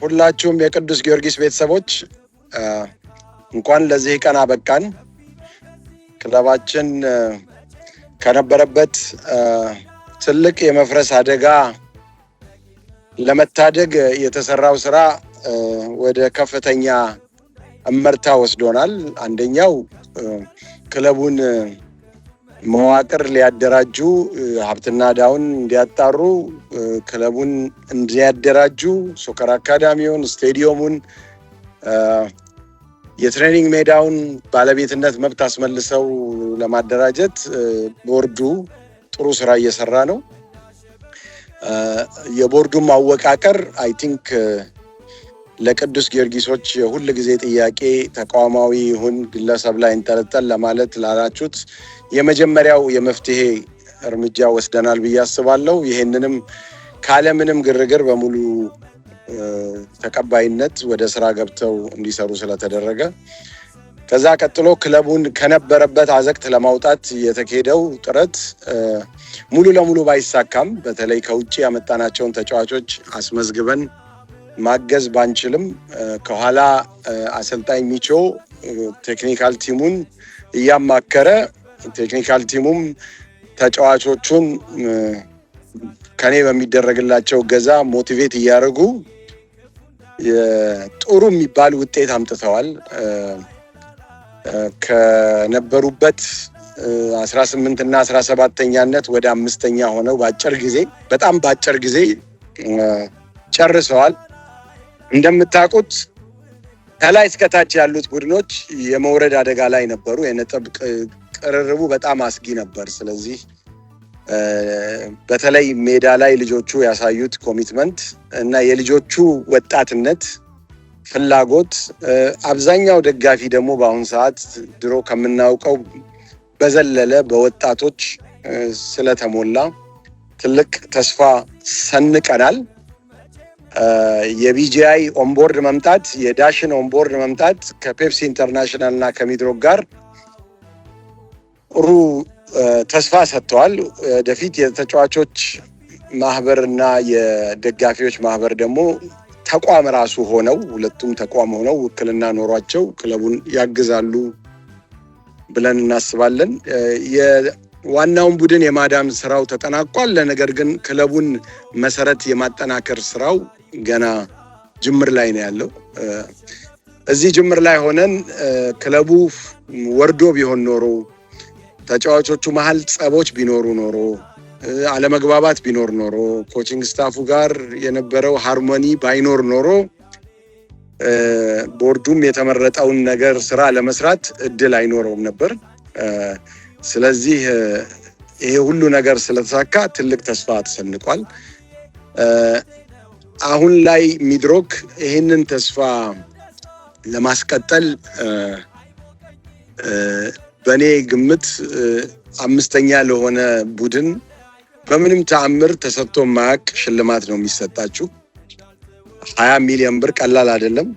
ሁላችሁም የቅዱስ ጊዮርጊስ ቤተሰቦች እንኳን ለዚህ ቀን አበቃን። ክለባችን ከነበረበት ትልቅ የመፍረስ አደጋ ለመታደግ የተሰራው ስራ ወደ ከፍተኛ እመርታ ወስዶናል። አንደኛው ክለቡን መዋቅር ሊያደራጁ፣ ሀብትና ዕዳውን እንዲያጣሩ፣ ክለቡን እንዲያደራጁ፣ soccer አካዳሚውን፣ ስቴዲየሙን፣ የ training ሜዳውን ባለቤትነት መብት አስመልሰው ለማደራጀት ቦርዱ ጥሩ ስራ እየሰራ ነው። የቦርዱን አወቃቀር I think ለቅዱስ ጊዮርጊሶች የሁል ጊዜ ጥያቄ ተቋማዊ ይሁን ግለሰብ ላይ እንጠለጠል ለማለት ላላችሁት የመጀመሪያው የመፍትሄ እርምጃ ወስደናል ብዬ አስባለሁ። ይህንንም ካለምንም ግርግር በሙሉ ተቀባይነት ወደ ስራ ገብተው እንዲሰሩ ስለተደረገ፣ ከዛ ቀጥሎ ክለቡን ከነበረበት አዘቅት ለማውጣት የተካሄደው ጥረት ሙሉ ለሙሉ ባይሳካም፣ በተለይ ከውጭ ያመጣናቸውን ተጫዋቾች አስመዝግበን ማገዝ ባንችልም፣ ከኋላ አሰልጣኝ ሚቾ technical team ኡን እያማከረ፣ technical team ኡም ተጫዋቾቹን ከኔ በሚደረግላቸው እገዛ motivate እያደረጉ ጥሩ የሚባል ውጤት አምጥተዋል። ከነበሩበት 18 እና 17ኛነት ወደ አምስተኛ ሆነው በአጭር ጊዜ፣ በጣም በአጭር ጊዜ ጨርሰዋል። እንደምታውቁት ከላይ እስከታች ያሉት ቡድኖች የመውረድ አደጋ ላይ ነበሩ። የነጥብ ቅርርቡ በጣም አስጊ ነበር። ስለዚህ በተለይ ሜዳ ላይ ልጆቹ ያሳዩት commitment እና የልጆቹ ወጣትነት ፍላጎት፣ አብዛኛው ደጋፊ ደግሞ በአሁን ሰዓት ድሮ ከምናውቀው በዘለለ በወጣቶች ስለተሞላ ትልቅ ተስፋ ሰንቀናል። የቢጂአይ onboard መምጣት፣ የዳሽን onboard መምጣት ከፔፕሲ ኢንተርናሽናል እና ከሚድሮክ ጋር ጥሩ ተስፋ ሰጥተዋል። ወደፊት የተጫዋቾች ማህበር እና የደጋፊዎች ማህበር ደግሞ ተቋም ራሱ ሆነው፣ ሁለቱም ተቋም ሆነው ውክልና ኖሯቸው ክለቡን ያግዛሉ ብለን እናስባለን። የዋናውን ቡድን የማዳን ስራው ተጠናቋል። ነገር ግን ክለቡን መሰረት የማጠናከር ስራው ገና ጅምር ላይ ነው ያለው። እዚህ ጅምር ላይ ሆነን ክለቡ ወርዶ ቢሆን ኖሮ፣ ተጫዋቾቹ መሀል ጸቦች ቢኖሩ ኖሮ፣ አለመግባባት ቢኖር ኖሮ፣ coaching staff ኡ ጋር የነበረው harmony ባይኖር ኖሮ ቦርዱም የተመረጠውን ነገር ስራ ለመስራት እድል አይኖረውም ነበር። ስለዚህ ይሄ ሁሉ ነገር ስለተሳካ ትልቅ ተስፋ ተሰንቋል። አሁን ላይ ሚድሮክ ይህንን ተስፋ ለማስቀጠል በእኔ ግምት አምስተኛ ለሆነ ቡድን በምንም ተአምር ተሰጥቶ የማያውቅ ሽልማት ነው የሚሰጣችሁ። 20 ሚሊዮን ብር ቀላል አይደለም።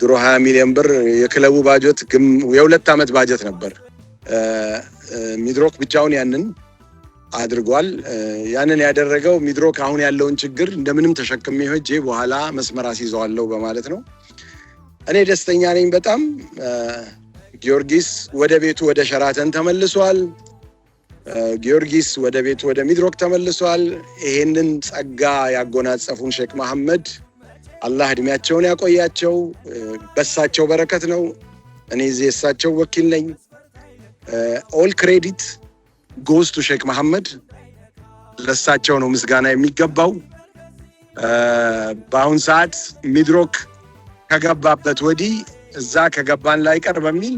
ድሮ 20 ሚሊዮን ብር የክለቡ ባጀት፣ የ2 ዓመት ባጀት ነበር። ሚድሮክ ብቻውን ያንን አድርጓል። ያንን ያደረገው ሚድሮክ አሁን ያለውን ችግር እንደምንም ተሸክሜ ሄጄ በኋላ መስመር አስይዘዋለሁ በማለት ነው። እኔ ደስተኛ ነኝ በጣም። ጊዮርጊስ ወደ ቤቱ ወደ ሸራተን ተመልሷል። ጊዮርጊስ ወደ ቤቱ ወደ ሚድሮክ ተመልሷል። ይሄንን ጸጋ ያጎናጸፉን ሼክ መሐመድ አላህ እድሜያቸውን ያቆያቸው። በሳቸው በረከት ነው። እኔ እዚህ የእሳቸው ወኪል ነኝ። All credit goes to ሼክ መሐመድ። ለእሳቸው ነው ምስጋና የሚገባው። በአሁን ሰዓት ሚድሮክ ከገባበት ወዲህ እዛ ከገባን ላይቀር በሚል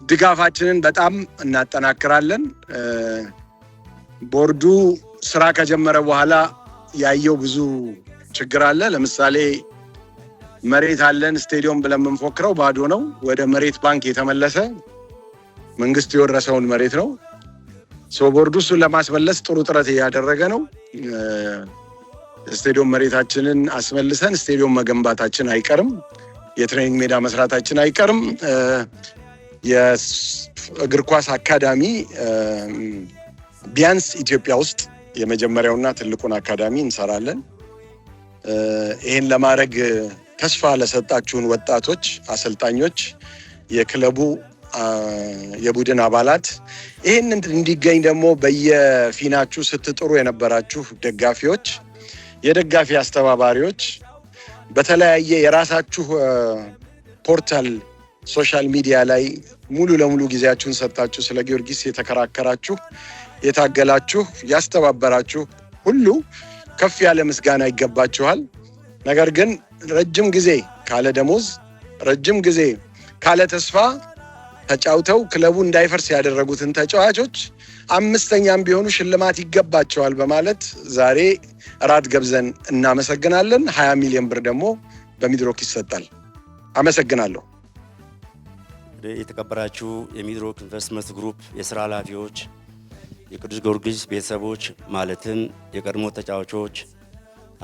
ድጋፋችንን በጣም እናጠናክራለን። ቦርዱ ስራ ከጀመረ በኋላ ያየው ብዙ ችግር አለ። ለምሳሌ መሬት አለን ስቴዲየም ብለን የምንፎክረው ባዶ ነው። ወደ መሬት ባንክ የተመለሰ መንግስት የወረሰውን መሬት ነው። So ቦርዱ እሱን ለማስመለስ ጥሩ ጥረት እያደረገ ነው። ስቴዲየም መሬታችንን አስመልሰን ስቴዲየም መገንባታችን አይቀርም። የ training ሜዳ መስራታችን አይቀርም። የእግር ኳስ አካዳሚ ቢያንስ ኢትዮጵያ ውስጥ የመጀመሪያውና ትልቁን አካዳሚ እንሰራለን። ይህን ለማድረግ ተስፋ ለሰጣችሁን ወጣቶች፣ አሰልጣኞች፣ የክለቡ የቡድን አባላት፣ ይህን እንዲገኝ ደግሞ በየፊናችሁ ስትጥሩ የነበራችሁ ደጋፊዎች፣ የደጋፊ አስተባባሪዎች፣ በተለያየ የራሳችሁ portal social media ላይ ሙሉ ለሙሉ ጊዜያችሁን ሰጥታችሁ ስለ ጊዮርጊስ የተከራከራችሁ፣ የታገላችሁ፣ ያስተባበራችሁ ሁሉ ከፍ ያለ ምስጋና ይገባችኋል። ነገር ግን ረጅም ጊዜ ካለ ደሞዝ፣ ረጅም ጊዜ ካለ ተስፋ ተጫውተው ክለቡ እንዳይፈርስ ያደረጉትን ተጫዋቾች አምስተኛም ቢሆኑ ሽልማት ይገባቸዋል በማለት ዛሬ እራት ገብዘን እናመሰግናለን። 20 ሚሊዮን ብር ደግሞ በሚድሮክ ይሰጣል። አመሰግናለሁ። የተከበራችሁ የሚድሮክ ኢንቨስትመንት ግሩፕ የስራ ኃላፊዎች፣ የቅዱስ ጊዮርጊስ ቤተሰቦች ማለትም የቀድሞ ተጫዋቾች፣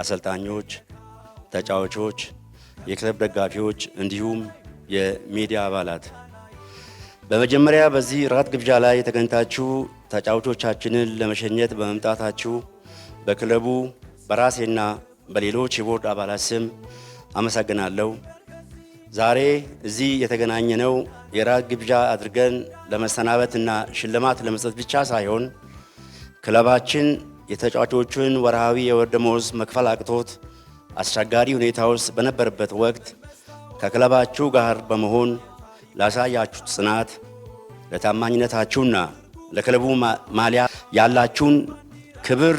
አሰልጣኞች፣ ተጫዋቾች፣ የክለብ ደጋፊዎች እንዲሁም የሚዲያ አባላት፣ በመጀመሪያ በዚህ ራት ግብዣ ላይ ተገኝታችሁ ተጫዋቾቻችንን ለመሸኘት በመምጣታችሁ በክለቡ፣ በራሴና በሌሎች የቦርድ አባላት ስም አመሰግናለሁ። ዛሬ እዚህ የተገናኘነው የራት ግብዣ አድርገን ለመሰናበትና ሽልማት ለመስጠት ብቻ ሳይሆን ክለባችን የተጫዋቾቹን ወርሃዊ የወር ደመወዝ መክፈል አቅቶት አስቸጋሪ ሁኔታ ውስጥ በነበረበት ወቅት ከክለባችሁ ጋር በመሆን ላሳያችሁት ጽናት፣ ለታማኝነታችሁና ለክለቡ ማሊያ ያላችሁን ክብር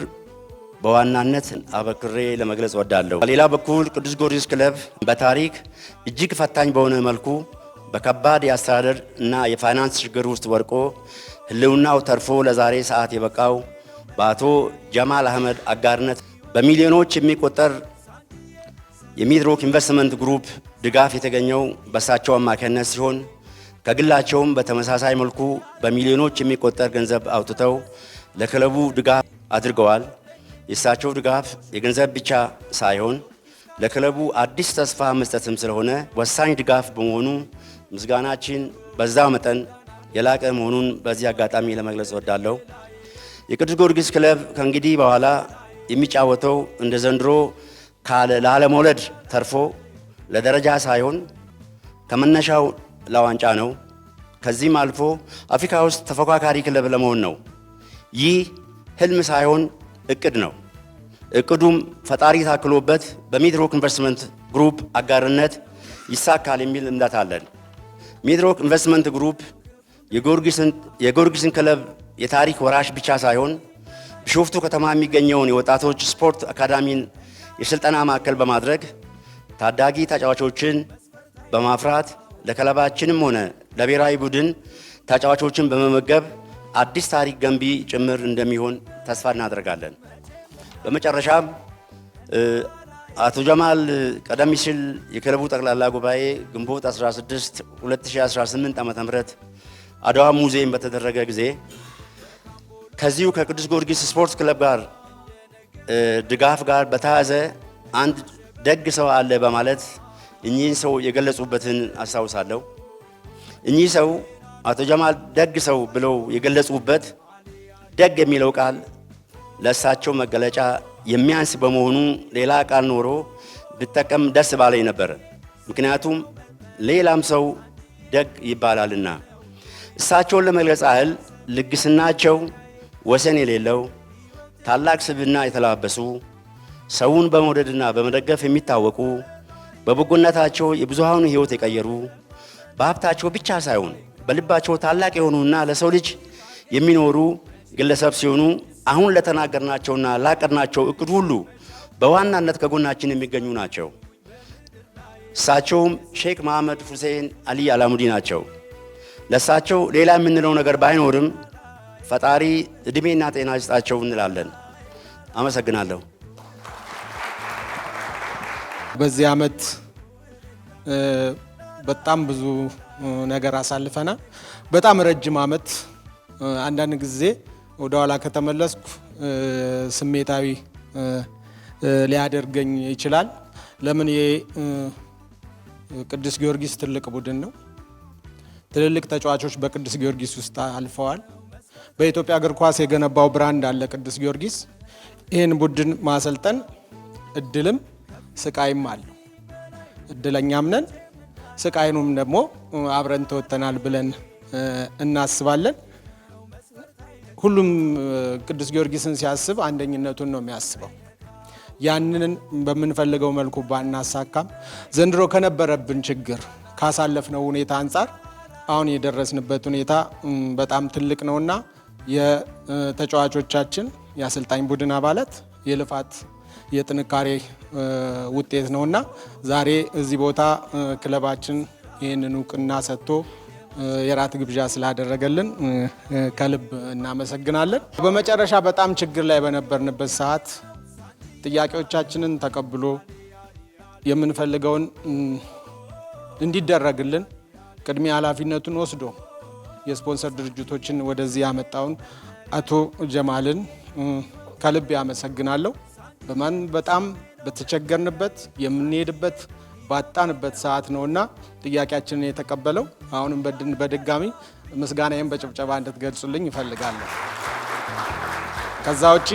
በዋናነት አበክሬ ለመግለጽ እወዳለሁ። በሌላ በኩል ቅዱስ ጊዮርጊስ ክለብ በታሪክ እጅግ ፈታኝ በሆነ መልኩ በከባድ የአስተዳደር እና የፋይናንስ ችግር ውስጥ ወድቆ ሕልውናው ተርፎ ለዛሬ ሰዓት የበቃው በአቶ ጀማል አህመድ አጋርነት በሚሊዮኖች የሚቆጠር የሚድሮክ ኢንቨስትመንት ግሩፕ ድጋፍ የተገኘው በእሳቸው አማካኝነት ሲሆን ከግላቸውም በተመሳሳይ መልኩ በሚሊዮኖች የሚቆጠር ገንዘብ አውጥተው ለክለቡ ድጋፍ አድርገዋል። የእሳቸው ድጋፍ የገንዘብ ብቻ ሳይሆን ለክለቡ አዲስ ተስፋ መስጠትም ስለሆነ ወሳኝ ድጋፍ በመሆኑ ምስጋናችን በዛው መጠን የላቀ መሆኑን በዚህ አጋጣሚ ለመግለጽ እወዳለሁ። የቅዱስ ጊዮርጊስ ክለብ ከእንግዲህ በኋላ የሚጫወተው እንደ ዘንድሮ ላለመውረድ ተርፎ ለደረጃ ሳይሆን ከመነሻው ለዋንጫ ነው። ከዚህም አልፎ አፍሪካ ውስጥ ተፎካካሪ ክለብ ለመሆን ነው። ይህ ህልም ሳይሆን እቅድ ነው። እቅዱም ፈጣሪ ታክሎበት በሚድሮክ ኢንቨስትመንት ግሩፕ አጋርነት ይሳካል የሚል እምነት አለን። ሚድሮክ ኢንቨስትመንት ግሩፕ የጊዮርጊስን ክለብ የታሪክ ወራሽ ብቻ ሳይሆን ቢሾፍቱ ከተማ የሚገኘውን የወጣቶች ስፖርት አካዳሚን የስልጠና ማዕከል በማድረግ ታዳጊ ተጫዋቾችን በማፍራት ለክለባችንም ሆነ ለብሔራዊ ቡድን ተጫዋቾችን በመመገብ አዲስ ታሪክ ገንቢ ጭምር እንደሚሆን ተስፋ እናደርጋለን። በመጨረሻም አቶ ጀማል ቀደም ሲል የክለቡ ጠቅላላ ጉባኤ ግንቦት 16 2018 ዓ.ም አድዋ ሙዚየም በተደረገ ጊዜ ከዚሁ ከቅዱስ ጊዮርጊስ ስፖርት ክለብ ጋር ድጋፍ ጋር በተያያዘ አንድ ደግ ሰው አለ በማለት እኚህን ሰው የገለጹበትን አስታውሳለሁ። እኚህ ሰው አቶ ጀማል ደግ ሰው ብለው የገለጹበት ደግ የሚለው ቃል ለእሳቸው መገለጫ የሚያንስ በመሆኑ ሌላ ቃል ኖሮ ብጠቀም ደስ ባለኝ ነበር። ምክንያቱም ሌላም ሰው ደግ ይባላልና። እሳቸውን ለመግለጽ ያህል ልግስናቸው ወሰን የሌለው፣ ታላቅ ስብዕና የተላበሱ፣ ሰውን በመውደድና በመደገፍ የሚታወቁ፣ በበጎነታቸው የብዙሃኑ ሕይወት የቀየሩ፣ በሀብታቸው ብቻ ሳይሆን በልባቸው ታላቅ የሆኑና ለሰው ልጅ የሚኖሩ ግለሰብ ሲሆኑ አሁን ለተናገርናቸውና ላቀድናቸው እቅድ ሁሉ በዋናነት ከጎናችን የሚገኙ ናቸው። እሳቸውም ሼክ መሐመድ ሁሴን አሊ አላሙዲ ናቸው። ለእሳቸው ሌላ የምንለው ነገር ባይኖርም ፈጣሪ እድሜና ጤና ይስጣቸው እንላለን። አመሰግናለሁ። በዚህ ዓመት በጣም ብዙ ነገር አሳልፈናል። በጣም ረጅም ዓመት፣ አንዳንድ ጊዜ ወደኋላ ከተመለስኩ ስሜታዊ ሊያደርገኝ ይችላል። ለምን ቅዱስ ጊዮርጊስ ትልቅ ቡድን ነው። ትልልቅ ተጫዋቾች በቅዱስ ጊዮርጊስ ውስጥ አልፈዋል። በኢትዮጵያ እግር ኳስ የገነባው brand አለ ቅዱስ ጊዮርጊስ። ይህን ቡድን ማሰልጠን እድልም ስቃይም አለው። እድለኛም ነን፣ ስቃይኑም ደግሞ አብረን ተወጥተናል ብለን እናስባለን። ሁሉም ቅዱስ ጊዮርጊስን ሲያስብ አንደኝነቱን ነው የሚያስበው። ያንን በምንፈልገው መልኩ ባናሳካም ዘንድሮ ከነበረብን ችግር፣ ካሳለፍነው ሁኔታ አንጻር አሁን የደረስንበት ሁኔታ በጣም ትልቅ ነውና የተጫዋቾቻችን፣ የአሰልጣኝ ቡድን አባላት የልፋት፣ የጥንካሬ ውጤት ነውና ዛሬ እዚህ ቦታ ክለባችን ይህንን እውቅና ሰጥቶ የራት ግብዣ ስላደረገልን ከልብ እናመሰግናለን። በመጨረሻ በጣም ችግር ላይ በነበርንበት ሰዓት ጥያቄዎቻችንን ተቀብሎ የምንፈልገውን እንዲደረግልን ቅድሚያ ኃላፊነቱን ወስዶ የስፖንሰር ድርጅቶችን ወደዚህ ያመጣውን አቶ ጀማልን ከልብ ያመሰግናለሁ። በማን በጣም በተቸገርንበት፣ የምንሄድበት ባጣንበት ሰዓት ነውና ጥያቄያችንን የተቀበለው። አሁንም በድጋሚ ምስጋናዬን በጭብጨባ እንድትገልጹልኝ እፈልጋለሁ። ከዛ ውጪ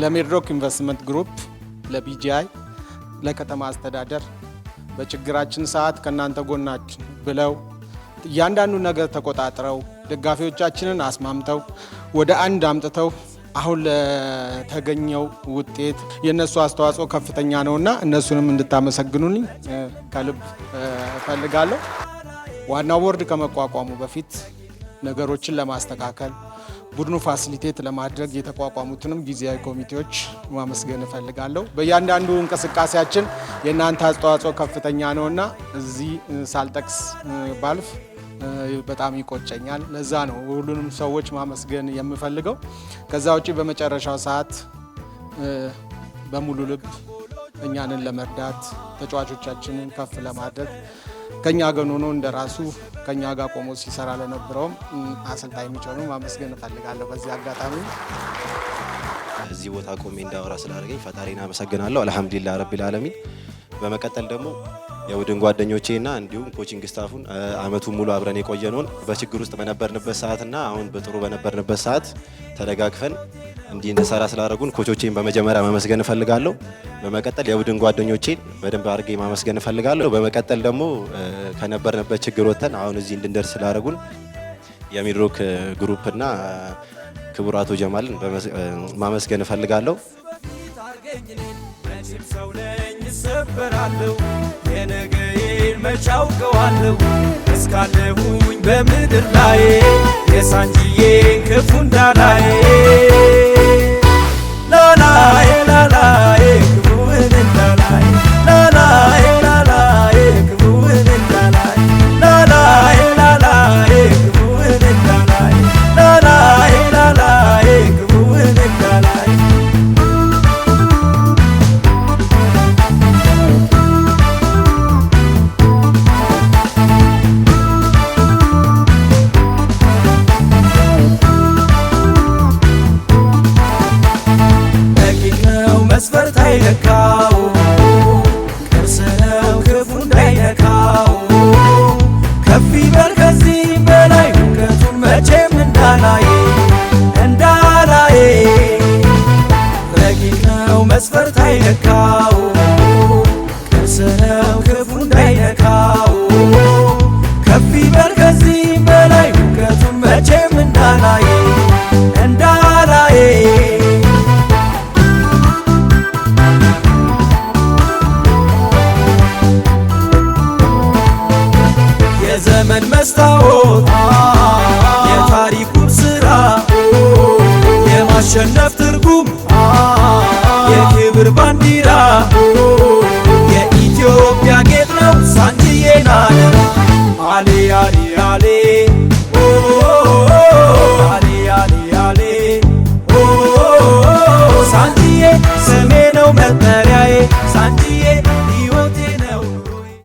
ለሚድሮክ ኢንቨስትመንት ግሩፕ፣ ለቢጂአይ፣ ለከተማ አስተዳደር በችግራችን ሰዓት ከእናንተ ጎናችን ብለው እያንዳንዱ ነገር ተቆጣጥረው፣ ደጋፊዎቻችንን አስማምተው፣ ወደ አንድ አምጥተው አሁን ለተገኘው ውጤት የእነሱ አስተዋጽኦ ከፍተኛ ነውና እነሱንም እንድታመሰግኑልኝ ከልብ እፈልጋለሁ። ዋናው ቦርድ ከመቋቋሙ በፊት ነገሮችን ለማስተካከል፣ ቡድኑ facilitate ለማድረግ የተቋቋሙትንም ጊዜያዊ ኮሚቴዎች ማመስገን እፈልጋለሁ። በእያንዳንዱ እንቅስቃሴያችን የእናንተ አስተዋጽኦ ከፍተኛ ነውና እዚህ ሳልጠቅስ ባልፍ በጣም ይቆጨኛል። ለዛ ነው ሁሉንም ሰዎች ማመስገን የምፈልገው። ከዛ ውጪ በመጨረሻው ሰዓት በሙሉ ልብ እኛንን ለመርዳት፣ ተጫዋቾቻችንን ከፍ ለማድረግ ከኛ ጎን ሆኖ እንደ ራሱ ከኛ ጋር ቆሞ ሲሰራ ለነበረውም አሰልጣኝ ሚቾንም ማመስገን እፈልጋለሁ በዚህ አጋጣሚ። እዚህ ቦታ ቆሜ እንዳወራ ስላደረገኝ ፈጣሪን አመሰግናለሁ። አልሐምዱሊላህ ረቢል ዓለሚን። በመቀጠል ደግሞ የቡድን ጓደኞቼና እንዲሁም coaching staff ኡን አመቱን ሙሉ አብረን የቆየነውን፣ በችግር ውስጥ በነበርንበት ሰዓትና አሁን በጥሩ በነበርንበት ሰዓት ተደጋግፈን እንዲህ እንድሰራ ስላደረጉን coach ኦቼን በመጀመሪያ ማመስገን እፈልጋለሁ። በመቀጠል የቡድን ጓደኞቼን በደንብ አድርጌ ማመስገን እፈልጋለሁ። በመቀጠል ደግሞ ከነበርንበት ችግር ወጥተን አሁን እዚህ እንድንደርስ ስላደረጉን የሚድሮክ ግሩፕና ክቡር አቶ ጀማልን ማመስገን እፈልጋለሁ። መቼም ሰው ነኝ እሰበራለሁ፣ የነገዬን መች አውቀዋለሁ? እስካለሁኝ በምድር ላይ የሳንጂዬን ክፉ እንዳላይ፣ ላላይ ላላይ ክፉን እንዳላይ፣ ላላይ ላላይ ክፉን እንዳላይ፣ ላላይ ላላይ ክፉን እንዳላይ፣ ላላይ ላላይ ክፉን እንዳላይ። ረቂቅ ነው መስፈርት አይለካው፣ ቅርስ ነው ክፉ እንዳይነካው። ከፍ ይበል ከዚህ በላይ እውቀቱን መቼም እንዳላይ እንዳላይ። ረቂቅ ነው መስፈርት አይለካው፣ ቅርስ ነው ክፉ እንዳይነካው። ከፍ ይበል ከዚህ በላይ እውቀቱን መቼም እንዳላይ እንዳላይ። የዘመን መስታወት፣ የታሪኩን ስራ፣ የማሸነፍ ትርጉም።